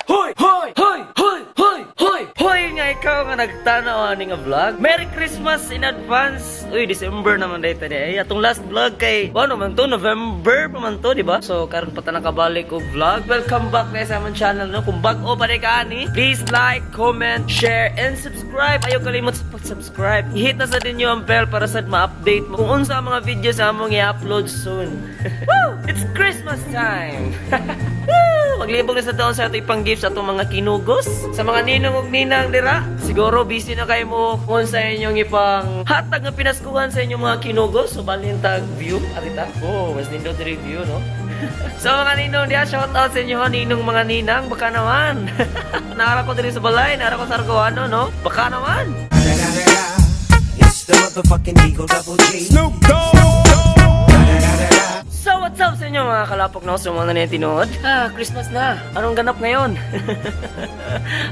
Hoy! Hoy! Hoy! Hoy! Hoy! Hoy! Hoy nga ikaw nga nagtanaw ani nga vlog. Merry Christmas in advance. Uy, December naman dito ni. Ay, atong last vlog kay ano man to, November pa man to, di ba? So karon pa ta nakabalik og vlog. Welcome back na sa among channel, no. Kung bag-o pa ni ka ani, please like, comment, share and subscribe. Ayaw kalimot sa pag-subscribe. I-hit na sa ninyo ang bell para sad ma-update mo kung unsa ang mga videos sa among i-upload soon. Woo! It's Christmas time. Woo! Maglibog na sa taon sa ato ipang gift sa atong mga kinugos. Sa mga ninong ug ninang dira, siguro busy na kayo mo kung sa inyong ipang hatag nga pinaskuhan sa inyong mga kinugos. So balin tag view arita. Oh, mas nindot review, no? So mga ninong diya, shout out sa inyo ninong mga ninang, baka naman. Naara ko diri sa balay, naara ko sa Argoano, no? Baka naman. It's the motherfucking Eagle Double G. Snoop Dogg. So what's up sa inyo mga kalapok, no? So mga na tinuod. Ah, Christmas na. Anong ganap ngayon?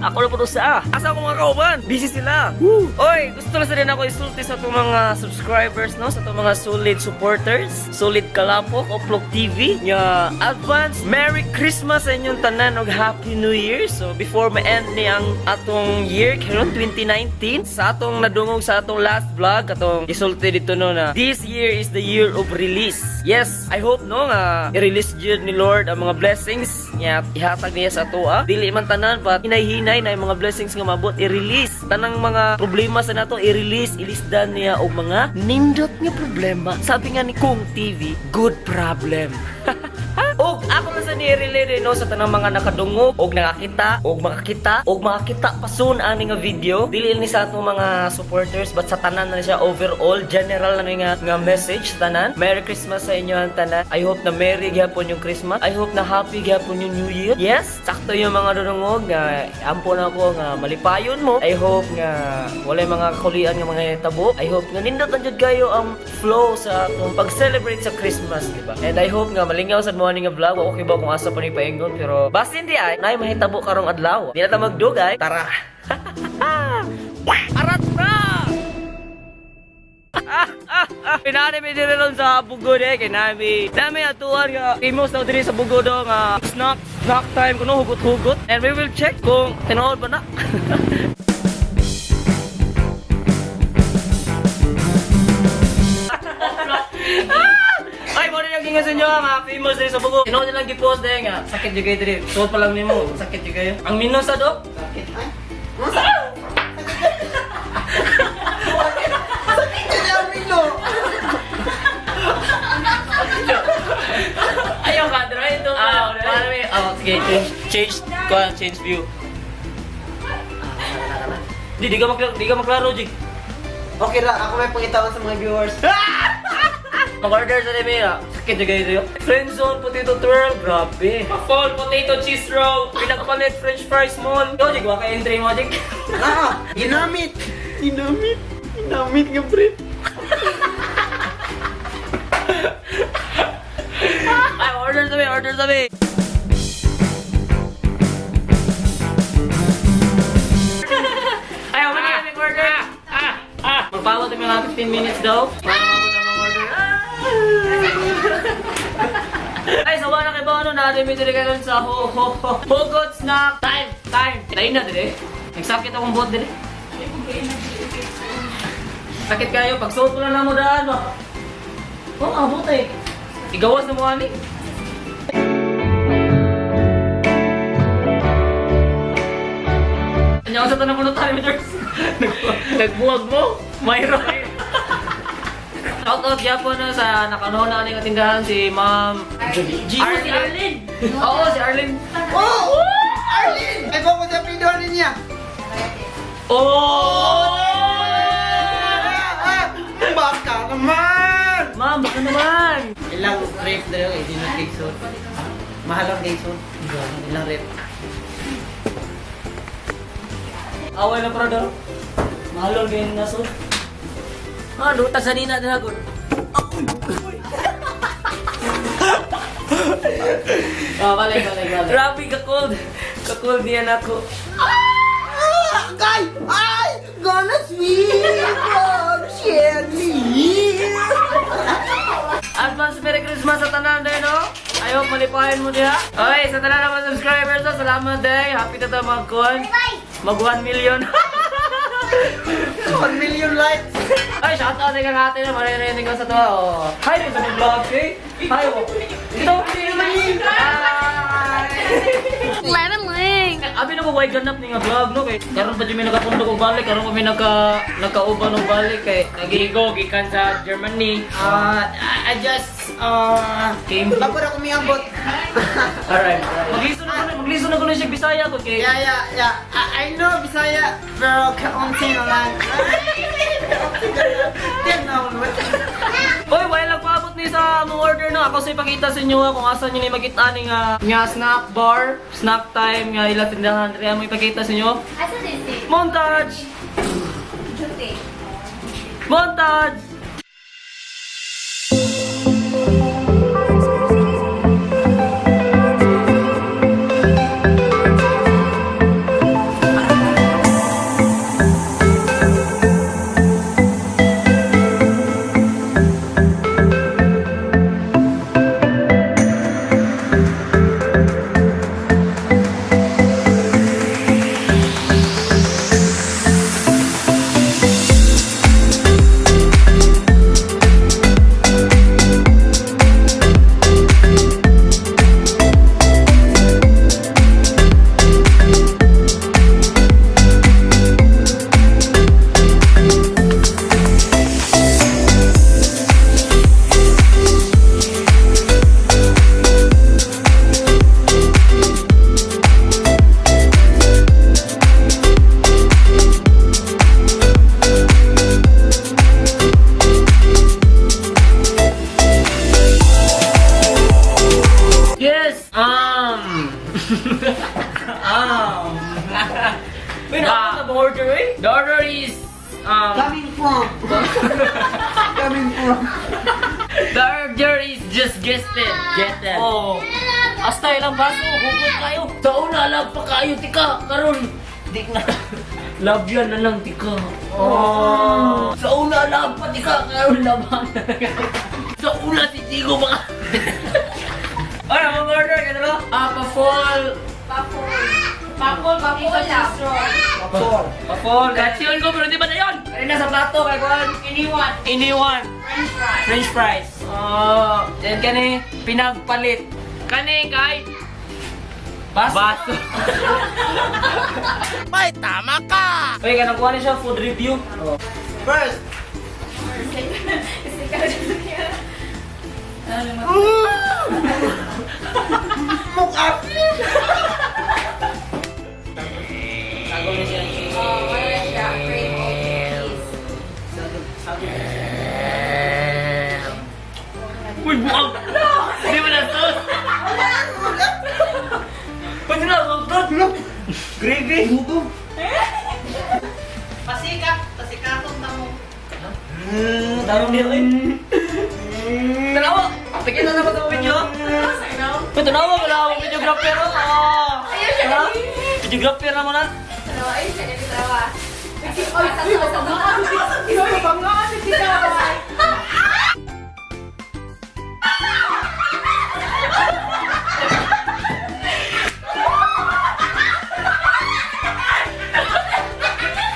Ako na po sa. Asa ako mga kauban? Busy sila. Woo! Oy, gusto na sa din ako isulti sa itong mga subscribers, no? Sa itong mga solid supporters, solid kalapok, Oplok TV. Nga advance Merry Christmas sa inyong tanan ug Happy New Year. So before ma-end ni ang atong year karon 2019, sa atong nadungog sa atong last vlog atong isulti dito, no, na this year is the year of release. Yes, I hope, no, nga i-release jud ni Lord ang mga blessings niya ihatag niya sa atoa. Dili man tanan, but hinay-hinay na yung mga blessings nga mabot i-release. Tanang mga problema sa nato i-release, ilisdan niya og mga nindot nga problema. Sabi nga ni Kung TV, good problem. Og ako na sa ni-relate, no, sa tanang mga nakadungog og nakakita og makakita og makakita pa soon ani nga video. Dili ni sa atong mga supporters but sa tanan na siya, overall general na ni nga message sa tanan. Merry Christmas sa inyo ang tanan. I hope na merry gyapon yung Christmas. I hope na happy gyapon yung New Year. Yes, sakto yung mga dunungog nga ampo na ako nga malipayon mo. I hope nga walay mga kakulian nga mga hitabo. I hope nga nindot na jud kayo ang flow sa atong pag-celebrate sa Christmas, di ba? And I hope nga malingaw sad mo ani nga vlog. Wa ko kibaw kung asa pa ni paingon, pero basin di ay nay mahitabo karong adlaw. Di na ta magdugay. Tara. Arat na! Ah, ah, ah. Pinani mi diri ron sa Bugod eh kay nami atuan nga famous daw diri sa Bugod daw nga snack snack time kuno, hugot-hugot, and we will check kung tinuod ba na. Ay, mo na yung sa inyo nga famous diri sa Bugod. Tinuod nilang gipost diri nga sakit jud kayo diri. Suot pa lang nimo, sakit jud kayo. Ang minus sa do. Sakit ay. Sakit yun ang milo. Ayaw ka, dry ito. Ah, para may, oh, sige, change, change, kuha, change view. Di ka maklaro, Jig. Okay ra, ako may pangitawan sa mga viewers. Mag-order sa Lemira. Sakit yung kayo. Friend zone, potato twirl. Grabe. Fall, potato cheese roll. Pinagpalit, french fries small. Ikaw, Jig, waka entry mo, Jig. Ah, ginamit. Ginamit. Ginamit nga brief. Ay, order sa mi, order sa mi. Ay, ako na kami order. Ah, ah. Magpawag kami mga 15 minutes daw. Para mabot ang mga order. Ah! Ay, sawa na kay ba ano na diri karon sa ho ho ho. Hugot snack time time. Tayo na dire. Nagsakit akong buot dire. Sakit kayo pag suot ko na lang mo daan ba. Oh, abot eh. Igawas na mo ani. Ano sa tanong mo tayo, Jers? Nagbuwag mo? Mayroon. Shout out gyapon na sa nakanoon na nga tindahan si Ma'am G. Arlene. Si Arlene. Oo, si Arlene. Oh! Arlene! Ay, ko sa pido niya. Oh! Ah, baka naman! Ma'am, baka naman. Ilang rep na yun, hindi na cake. Mahal ang cake. Ilang rep? Away na pero daw. Mahalon kayo na so. Ah, luta sa nina din ako. Oh, balik, balik, balik. Grabe ka cold. Ka cold niya na ako. Ah! Guy! Ay! Gonna sweet! Oh, Shirley! Advance Merry Christmas sa tanan din, no? I I hope malipahin mo diha. Okay, sa tanan naman subscribers, no, salamat day. Happy na tayo magkuhan. Mag 1 million. 1 million likes. Ay, shout out kay ate na maririnig ko sa to. Oh. Hi rin sa mga vlog, eh. Hi, oh. Ito, Hi! Lemon Link. Abi na ko way ganap ni nga vlog no kay karon pa jud mi nakapundo og balik karon pa mi nakauban og balik kay Nagigo gikan sa Germany. I just, came. Bago na kumiambot. Alright. Magliso na ko na siya Bisaya ko kay Yeah. I know Bisaya, pero kaunti na lang. Kaunti na lang. Yan na. Oy, wala lang paabot ni sa among order no. Ako sa ipakita sa inyo ha, kung asa niyo ni makita ni nga snack bar, snack time nga ila tindahan. Kaya mo ipakita sa inyo. Asa this? Montage! Juti. Montage! Yes! Wait, Ah. ano na order eh? The order is Coming from. Coming from. The order is just guessed it. Get it. Oh. Asta ilang baso, hugot kayo. Sa una love pa kayo tika karon di na. Love yan na lang tika. Oh. Sa una love pa tika karon laban. Sa una si Tigo baka. Ay, among order kaya na Ah, pa-fall. Pakol, pakol. Four. Pa-fall. Katsiyon ko pero di ba na yun? Kanina sa plato kay kuan. Iniwan. Iniwan. French fries. French fries. Oh, then kani pinagpalit. Kani kay Baso. baso. May tama ka! Uy, kanang kuha ni siya food review. Oh. First. Mukha. Oh, wala siya. Cream of cheese. Uy, buang. Di ba na sauce? Pwede na sauce. Gravy. Pasikat. Pasikaton na mo. Tarong niya eh. Tanawa! Tingin na naman sa video. Uy, tanawa wala akong videographer. Oh. Ayun siya. Ha? Videographer na mo na. Tanawa, ayun siya. Tanawa. Ay,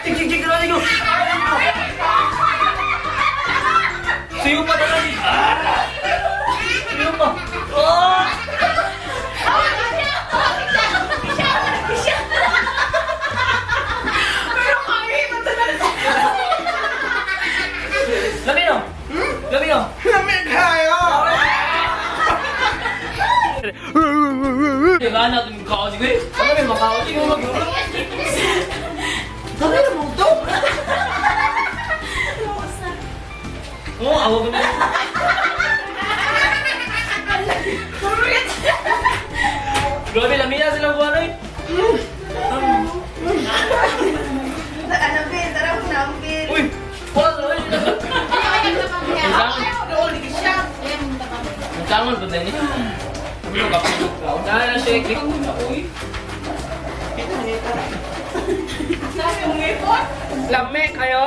Tik tik tik tik tik. Suyo pa talaga. Ah! Suyo pa. Oh! Lami no? Lami no? Lamig kayo. Di ba na itong kaon ko eh? Ano may makaon? Hindi mo mag- Dami na mo to. Oo, awa ko na. Grabe, lami na silang buwan eh. Uy! Wala na uy! Ang tangon ba din eh? Ano ka pinag ka? Dahil na shake. Uy. Lami kayo!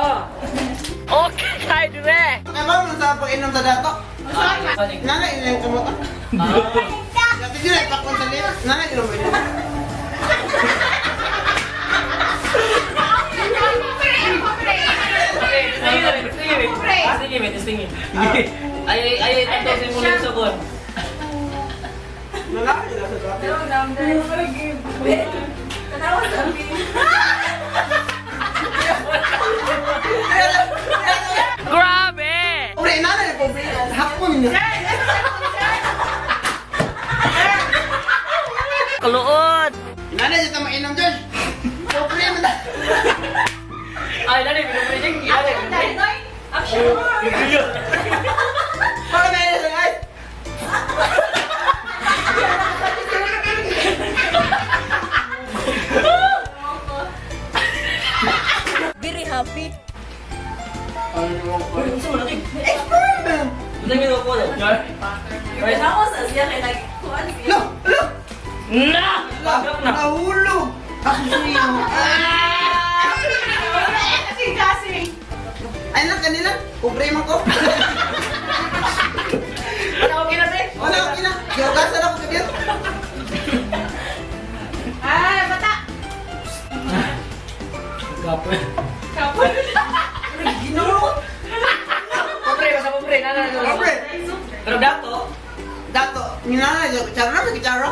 Okay, kayo dire! Kaya ba mo sa pag-inom sa dato? Nana, ilan ka mo to? Ah. Sige na, pakon sa lips. Nanay, di mo ito. Okay, tingin, tingin. Tingin, tingin. Ay, ay, ay, tanto sa imong lips ako. Nanay, di mo Grabe! Pobre, nanay, pobre. Hapon niya. Kaluot! Nanay, dito mainom, Josh. Pobre man na. Ay, dali, pinupre. Para may nasa guys. Very happy. Experiment! Ako sa siya kay nagkuhan siya. Lo! Lo! Na! Lo! Nahulog! Ako siya. Ah! Kasi kasi. Ay lang, kanila. Pobre man ko. Okay na, te. Wala, okay na. Gihugasan ako kagabi. Ah, bata. Kapoy. Kapon. Ginoo. Pobre, basta pobre. Na, na, na. Pobre. Pero dato, Dato, nginana, chara na, chara.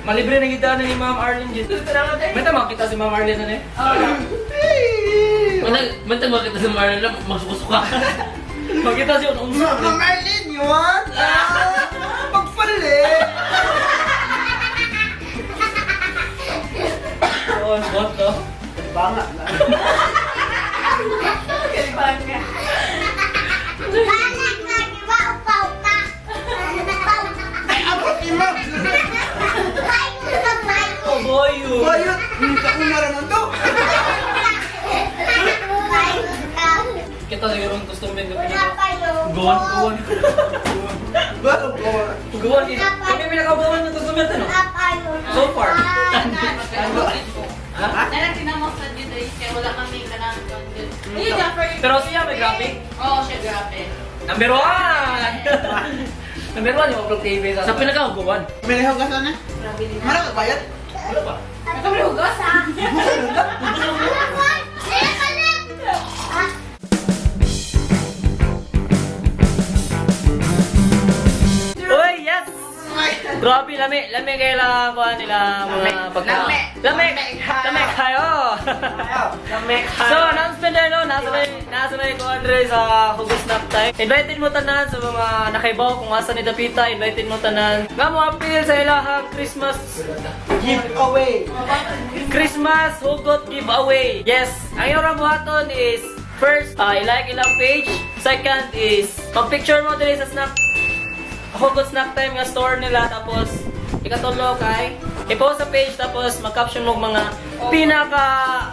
malibre na kita na ni Ma'am Arlene dito. May tama kita si Ma'am Arlene ano eh. Mantag makita sa Marlon lang, magsukusuka. Makita siya unsa. Ma'am Arlene, you want? Ah, pagpalit. Oh, what to? Banga na. Ay, abot ni Ma'am. Oh, boy you. Bayot, kauna ra man to. Kita siguro ang customer nga pinaka. Gawan, gawan. Bago ko. Gawan kita. Kami pinakabawan ng customer to, no? So far. Ha? Nalang tinamok sa dito eh, kaya wala kami kanang Ayun, Jaffer. Pero siya may grabe. Oo, siya grabe. Number 1! Number 1 yung Upload TV. Sa pinakahuguan. May nahugasan na? Grabe din. Mara ka bayot? Ano ba? Nakabrihugas ah. Uy, yes! Grabe, lami. Lami kayo lang kuha nila mga pagka... Lami. Lami! Lami Lami kayo! Lami So, announcement na, no? Nasa may ko Andre sa Hugo Snap Time. Invited mo tanan sa mga nakaibaw kung asa ni Dapita, invited mo tanan. Nga mo appeal sa ilahang Christmas Give away. Christmas Hugot giveaway. Yes, ang iyong buhaton is first, i-like ilang page. Second is mag-picture mo diri sa snack Hugot Snack Time nga store nila, tapos ikatulo kay i-post sa page, tapos mag-caption mo og mga pinaka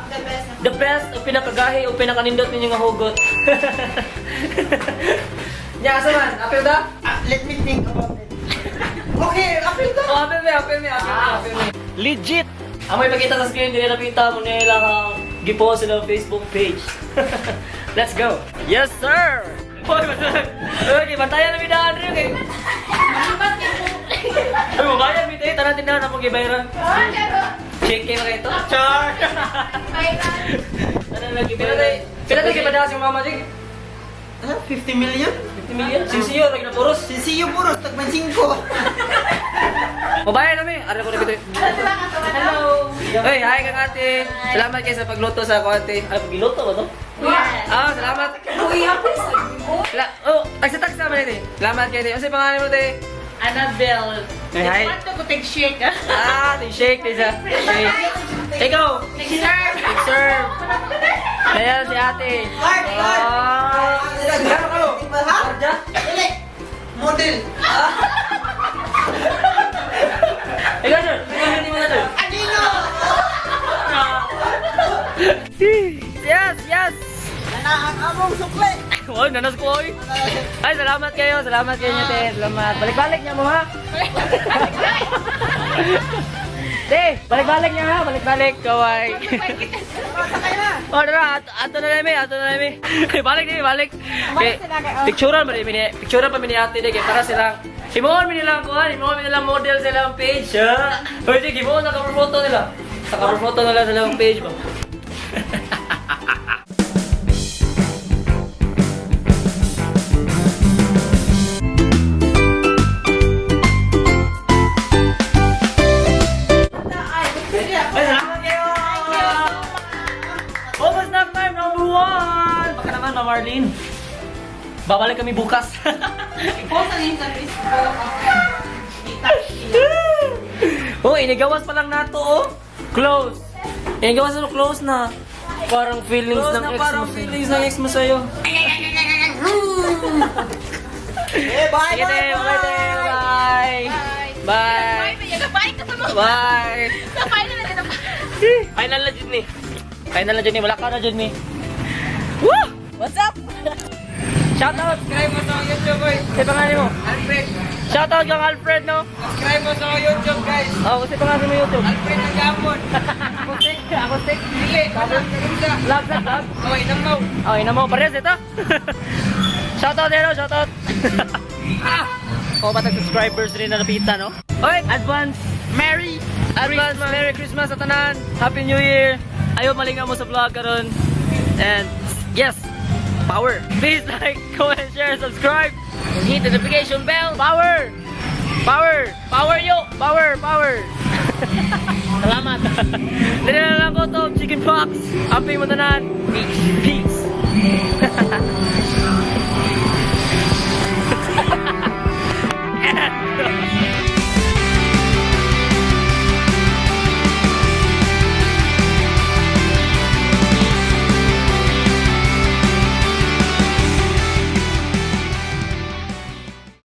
The best. the best o pinakagahi o pinakanindot ninyo nga hugot. Nya asa man? Apil da? Ah, let me think about it. Okay, apil ka. Oh, apil me, apil me, apil me, apil me. Legit! Ang may pakita sa screen, dili napita mo nila ang gipost sila Facebook page. Let's go! Yes, sir! Hoy, okay, bantayan na mi daan rin kay. Uy, mabayad mi tayo, tanan tindahan na mong gibayaran. Check kayo kayo to. Char! Tanan lagi pila tayo. Pila tayo gipadala si Mama Jig? Ah, 50 million? 50 million? Sisiyo, lagi na puros. Sisiyo puros, tagman 5. Mabayad na mi. Ara ko na bitoy. Hello. Hey, hi kang ate. Salamat kayo sa pagluto sa ako ate. Ay, pagluto ba to? Yes. Ah, salamat. Uy, ako sa La oh, tagsa-tagsa man ate. Salamat kayo ate. Ano sa pangalan mo ate? Annabelle. Hey, hi. Want to go take shake ah. Ah, take shake, take shake. Ikaw, Take serve. take serve. Ayan si ate. Card, card. Ah. Gano kayo? Ha? Dili. Model. Ikaw, sir. Ikaw, hindi mo na, sir. Anino! Yes, yes. Nana ang among sukli. Oh, nanas ko, oy. Ay, salamat kayo. Salamat kayo, ate. Salamat. Balik-balik niya mo, ha? Te, balik-balik niya ha, balik-balik. Kaway. Oh, dara, ato na nami, ato na nami. Balik ni, balik. Okay. Picturean ba ni, picturean pa mi ni ate ni kay para silang himuon mi nilang kuan, himuon mi nilang model sa ilang page. Ha. Hoy, sige, himuon na cover photo nila. Sa cover photo nila sa ilang page ba. Ay, salamat kayo! Opus Snack Time number 1! Baka naman, Ma'am Arlene. Babalik kami bukas. I-post na sa Facebook. Oh, inigawas pa lang nato, oh. Close. Inigawas na, close na. Parang feelings Close ng na ex parang mo sa'yo. feelings ng ex mo sa'yo. Eh, bye, Sige, bye, te, bye, te, bye. Bye. Bye. Bye ka sa mga. Bye. Sa final na din. Final na dyan ni. Final na dyan ni. Wala ka na dyan ni. Woo! What's up? Shout out! Subscribe mo sa YouTube, boy. Sa pangalan mo. Alfred. Shout out kang Alfred, no? Subscribe mo sa YouTube, guys. Oh, kasi pangalan mo YouTube. Alfred ang gapon. Ako steak. Ako steak. Dili. Wala. Kalimsa. Vlog sa vlog. Okay, namaw. Oh, ina mo, parehas ito. Shout out Ero, shout out. Ah! Oh, batag subscribers rin na napita, no? Oy, advance Merry Christmas sa tanan. Happy New Year. Ayo malingaw mo sa vlog karon. And yes, power. Please like, comment, share, subscribe. And hit the notification bell. Power! Power! Power yo! Power! Power! Salamat. Dili na lang ko to, chicken pox. Amping mo tanan. Peace. Peace.